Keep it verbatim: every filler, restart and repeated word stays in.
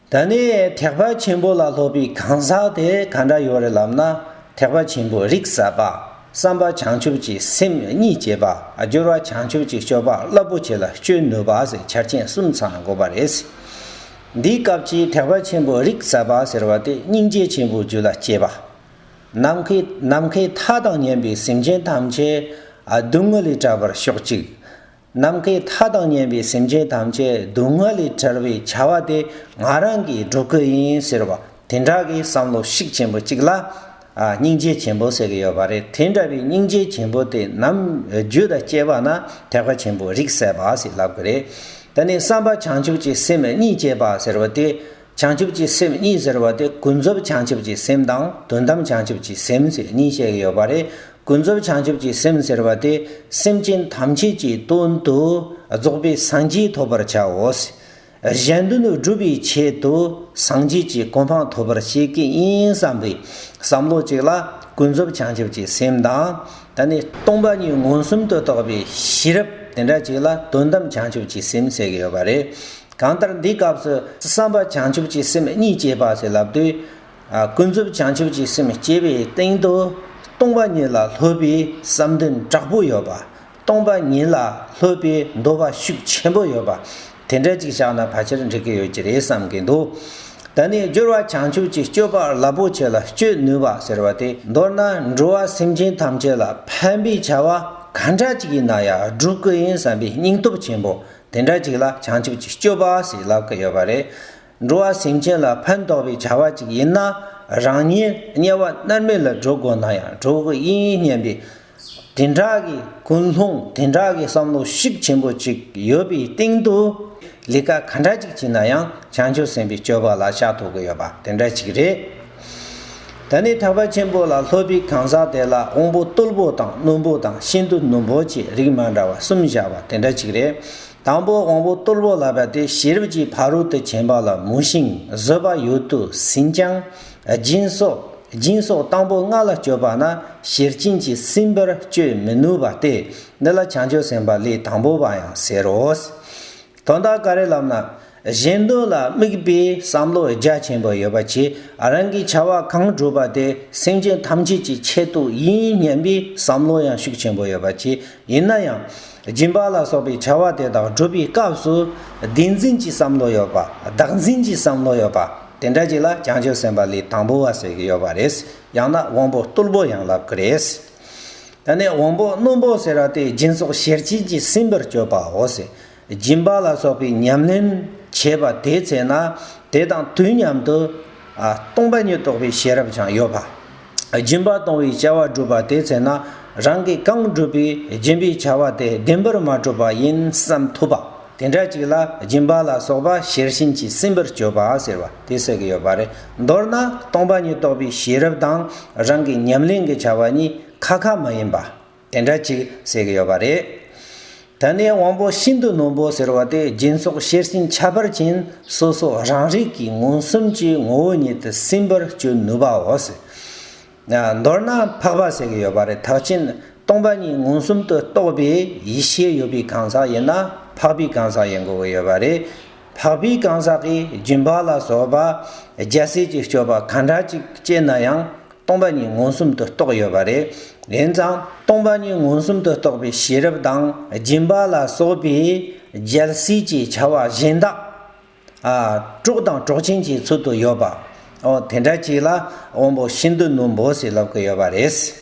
ད་ནི་ཐེག་པ་ཆེན་པོ་ལ་སློབ་པའི་གང་ཟག་དེ་ག་འདྲ་ཡོད་རེད་ལབ་ན། ཐེག་པ་ཆེན་པོའི་རིགས་ཟབ་པ། བསམ་པ་བྱང་ཆུབ་ཀྱི་སེམས་གཉིས་བསྐྱེད་པ། སྦྱོར་བ་བྱང་ཆུབ་ཀྱི་སྤྱོད་པ་རླབས་པོ་ཆེ་ལ་སྤྱོད་ནུས་པ་ཟེར་ཆ་རྐྱེན་གསུམ་ཚང་དགོས་པ་རེད། འདིའི་སྐབས་ཀྱི་ཐེག་པ་ཆེན་པོའི་རིགས་ཟབ་པ་ཟེར་བ་དེ་སྙིང་རྗེ་ཆེན་པོའི་རྒྱུད་ལ་སྐྱེས་པ། ནམ་མཁའི་ནམ་མཁའི་མཐའ་དང་མཉམ་པའི་སེམས་ཅན་ཐམས་ཅད་སྡུག་བསྔལ་ལས་བྲལ་བར་ཤོག་ཅིག། ནམ་མཁའི་མཐའ་དང་མཉམ་པའི་སེམས་ཅན་ཐམས་ཅད་སྡུག་བསྔལ་ལས་བྲལ་བའི་བྱ་བ་དེ་ང་རང་གིས་སྒྲུབ་ཀྱི་ཡིན་ཟེར་བ་དེ་འདྲ་གི་བསམ་བློ་ཤུགས་ཆེན་པོ་གཅིག་ལ། ཨ། སྙིང་རྗེ་ཆེན་པོ་ཟེར་གྱི་ཡོད་པ་རེད། དེ་འདྲ་བའི་སྙིང་རྗེ་ཆེན་པོ་དེ་ནམ་རྒྱུད་ལ་སྐྱེས་པ་ན་ཐེག་པ་ཆེན་པོའི་རིགས་ཟབ་པ་ཟེར་ལབ་ཀྱི་རེད། ད་ནི་བསམ་པ་བྱང་ཆུབ་ཀྱི་སེམས་གཉིས་བསྐྱེད་པ་ཟེར་བ་དེ། བྱང་ཆུབ་ཀྱི་སེམས་གཉིས་ཟེར་བ་དེ་ཀུན་རྫོབ་བྱང་ཆུབ་ཀྱི་སེམས་དང་དོན་དམ་བྱང་ཆུབ་ཀྱི་སེམས་ཟེར་གཉིས་བཤད་ཀྱི་ཡོད་པ་རེད། ཀུན་རྫོབ་བྱང་ཆུབ་ཀྱི་སེམས་ཟེར་བ་དེ་སེམས་ཅན་ཐམས་ཅད་ཀྱི་དོན་དུ་རྫོགས་པའི་སངས་རྒྱས་ཐོབ་པར་བྱའོ། གཞན་དོན་སྒྲུབ་པའི་ཆེད་དུ་སངས་རྒྱས་ཀྱི་གོ་འཕང་ཐོབ་པར་བྱེད་ཀྱི་ཡིན་བསམ་པའི་བསམ་བློ་གཅིག་ལ་ཀུན་རྫོབ་བྱང་ཆུབ་ཀྱི་སེམས་དང་། ད་ནི་སྟོང་པ་ཉིད་མངོན་སུམ་དུ་རྟོགས་པའི་ཤེས་རབ་དེ་འདྲ་གཅིག་ལ་དོན་དམ་བྱང་ཆུབ་ཀྱི་སེམས་ཟེར་གྱི་ཡོད་པ་རེད། གང་ལྟར་འདིའི་སྐབས་སུ་བསམ་པ་བྱང་ཆུབ་ཀྱི་སེམས་གཉིས་བསྐྱེད་པ་ཟེར་ལབ་དུས། ཨ། ཀུན་རྫོབ་བྱང་ཆུབ་ཀྱི་སེམས་བསྐྱེད་པའི་སྟེང་དུ་སྟོང་པ་ཉིད་ལ་སློབ་པའི་བསམ་གཏན་དྲག་པོ་ཡོད་པ། སྟོང་པ་ཉིད་ལ་སློབ་པའི་འདོད་པ་ཤུགས་ཆེན་པོ་ཡོད་པ། དེ་འདྲ་ཅིག་བཞག་ན་ཕལ་ཆེར་འགྲིག་གི་ཡོད་ཀྱི་རེད་བསམ་གྱི་འདུག། ད་ནི་སྦྱོར་བ་བྱང་ཆུབ་ཀྱི་སྤྱོད་པ་རླབས་པོ་ཆེ་ལ་སྤྱོད་ནུས་པ་ཟེར་བ་དེ། མདོར་ན་འགྲོ་བ་སེམས་ཅན་ཐམས་ཅད་ལ་ཕན་པའི་བྱ་བ་ག་འདྲ་ཅིག་ཡིན་ན་ཡང་སྒྲུབ་ཀྱི་ཡིན་བསམ་པའི་སྙིང་སྟོབས་ཆེན་པོ་དེ་འདྲ་ཅིག་ལ་བྱང་ཆུབ་ཀྱི་སྤྱོད་པ་ཞེས་ལབ་ཀྱི་ཡོད་པ་རེད། འགྲོ་བ་སེམས་ཅན་ལ་ཕན་ཐོགས་པའི་བྱ་བ་ཅིག་ཡིན་ན། རང་ཉིད་དམྱལ་བ་མནར་མེད་ལ་འགྲོ་དགོས་ན་ཡང་འགྲོ་གི་ཡིན་སྙམ་པའི་དེ་འདྲ་གི་ཀུན་སློང་དེ་འདྲ་གི་བསམ་བློ་ཤུགས་ཆེན་པོ་ཅིག་ཡོད་པའི་སྟེང་དུ། ལས་ཀ་ག་འདྲ་ཅིག་བྱས་ན་ཡང་བྱང་ཆུབ་སེམས་དཔའི་སྤྱོད་པ་ལ་བཞག་ཐུབ་ཀྱི་ཡོད་པ་དེ་འདྲ་ཅིག་རེད། ད་ནི་ཐེག་པ་ཆེན་པོ་ལ་སློབ་པའི་གང་ཟག་དེ་ལ་དབང་པོ་རྟུལ་པོ་དང་རྣོན་པོ་དང་ཤིན་ཏུ་རྣོན་པོ་བཅས་རིགས་མ་འདྲ་བ་གསུམ་བཞག་པ་དེ་འདྲ་ཅིག་རེད། དང་པོ་དབང་པོ་རྟུལ་པོ་ལབ་པ་དེ་ཤེས་རབ་ཀྱིས་ཕ་རོལ་ཏུ་ཕྱིན་པ་ལ་མོས་ཤིང་བཟོད་པ་ཡོད་དུ་ཟིན་ཀྱང་། སྦྱིན་སོགས་སྦྱིན་སོགས་དང་པོ་ལྔ་ལ་སྤྱོད་པ་ན་ཤེར་ཕྱིན་གྱི་སྲིན་པོར་སྤྱོད་མི་ནུས་པ་སྟེ། འདི་ལ་བྱང་ཆུབ་སེམས་དཔའ་ལས་དང་པོ་བ་ཡང་ཟེར་རོ། དོན་དག་ག་རེ་ལབ་ན། གཞན་དོན་ལ་དམིགས་པའི་བསམ་བློ་རྒྱ་ཆེན་པོ་ཡོད་པ་བྱས། རང་གིས་བྱ་བ་གང་བསྒྲུབས་པ་དེ་སེམས་ཅན་ཐམས་ཅད་ཀྱི་ཆེད་དུ་ཡིན་སྙམ་པའི་བསམ་བློ་ཡང་ཤུགས་ཆེན་པོ་ཡོད་པ་བྱས། ཡིན་ན་ཡང་། སྦྱིན་པ་ལ་སོགས་པའི་བྱ་བ་དེ་དག་སྒྲུབ་པའི་སྐབས་སུ། བདེན་འཛིན་གྱི་བསམ་བློ་ཡོད་པ། བདག་འཛིན་གྱི་བསམ་བློ་ཡོད་པ། དེ་འདྲ་ཅིག་ལ་བྱང་ཆུབ་སེམས་དཔའ་ལས་དང་པོ་བ་ཟེར་གྱི་ཡོད་པ་རེད། ཡང་ན་དབང་པོ་རྟུལ་པོ་ཡང་ལབ་ཀྱི་རེད། ད་ནི་དབང་པོ་རྣོན་པོ་ཟེར་བ་དེ་སྦྱིན་སོགས་ཤེར་ཕྱིན་གྱི་སྲིན་པོར་སྤྱོད་པའོ་ཟེར། སྦྱིན་པ་ལ་སོགས་པའི་ཉམས་ལེན་བྱས་པ་དེ་ཚེ་ན་དེ་དང་དུས་མཉམ་དུ། ཨ། སྟོང་པ་ཉིད་རྟོགས་པའི་ཤེས་རབ་ཀྱང་ཡོད་པ། སྦྱིན་པ་གཏོང་བའི་བྱ་བ་བསྒྲུབས་པ་དེ་ཚེ་ན་རང་གིས་གང་བསྒྲུབས་པའི་སྦྱིན་པའི་བྱ་བ་དེ་བདེན་པར་མ་གྲུབ་པ་ཡིན་བསམ་ཐུབ་པ། དེ་འདྲ་ཅིག་ལ་སྦྱིན་པ་ལ་སོགས་པ་ཤེར་ཕྱིན་གྱི་སྲིན་པོར་སྤྱོད་པ་ཟེར་བ་དེ་ཟེར་གྱི་ཡོད་པ་རེད། མདོར་ན་སྟོང་པ་ཉིད་རྟོགས་པའི་ཤེས་རབ་དང་རང་གི་ཉམས་ལེན་གྱི་བྱ་བ་གཉིས་ཁ་ཁ་མ་ཡིན་པ། དེ་འདྲ་ཅིག་ཟེར་གྱི་ཡོད་པ་རེད། ད་ནི་དབང་པོ་ཤིན་ཏུ་རྣོན་པོ་ཟེར་བ་དེ་སྦྱིན་སོགས་ཤེར་ཕྱིན་ཁྱད་པར་ཅན་སོ་སོ་རང་རིག་གི་མངོན་སུམ་གྱི་ངོ་བོ་ཉིད་དུ་སྲིན་པོར་སྤྱོད་ནུས་པའོ་ཟེར། མདོར་ན་འཕགས་པ་ཟེར་གྱི་ཡོད་པ་རེད། ཐེག་ཆེན་སྟོང་པ་ཉིད་མངོན་སུམ་དུ་རྟོགས་པའི་ཡེ་ཤེས་ཡོད་པའི་གང་ཟག་ཡིན་ན་འཕགས་པའི་གང་ཟག་ཡིན་དགོས་ཀྱི་ཡོད་པ་རེད། འཕགས་པའི་གང་ཟག་གིས་སྦྱིན་པ་ལ་སོགས་པ་རྒྱལ་སྲས་ཀྱི་སྤྱོད་པ་གང་འདྲ་ཅིག་སྤྱད་ན་ཡང་། སྟོང་པ་ཉིད་མངོན་སུམ་དུ་རྟོགས་ཡོད་པ་རེད། ཡིན་ཙང་སྟོང་པ་ཉིད་མངོན་སུམ་དུ་རྟོགས་པའི་ཤེས་རབ་དང་སྦྱིན་པ་ལ་སོགས་པའི་རྒྱལ་སྲས་ཀྱི་བྱ་བ་གཞན་དག། ཨ། གྲོགས་དང་གྲོགས་ཆེན་གྱི་ཚུལ་དུ་ཡོད་པ། འོ་དེ་འདྲ་ཅིག་ལ་དབང་པོ་ཤིན་ཏུ་རྣོན་པོ་ཞེས་ལབ་ཀྱི་ཡོད་པ་རེད།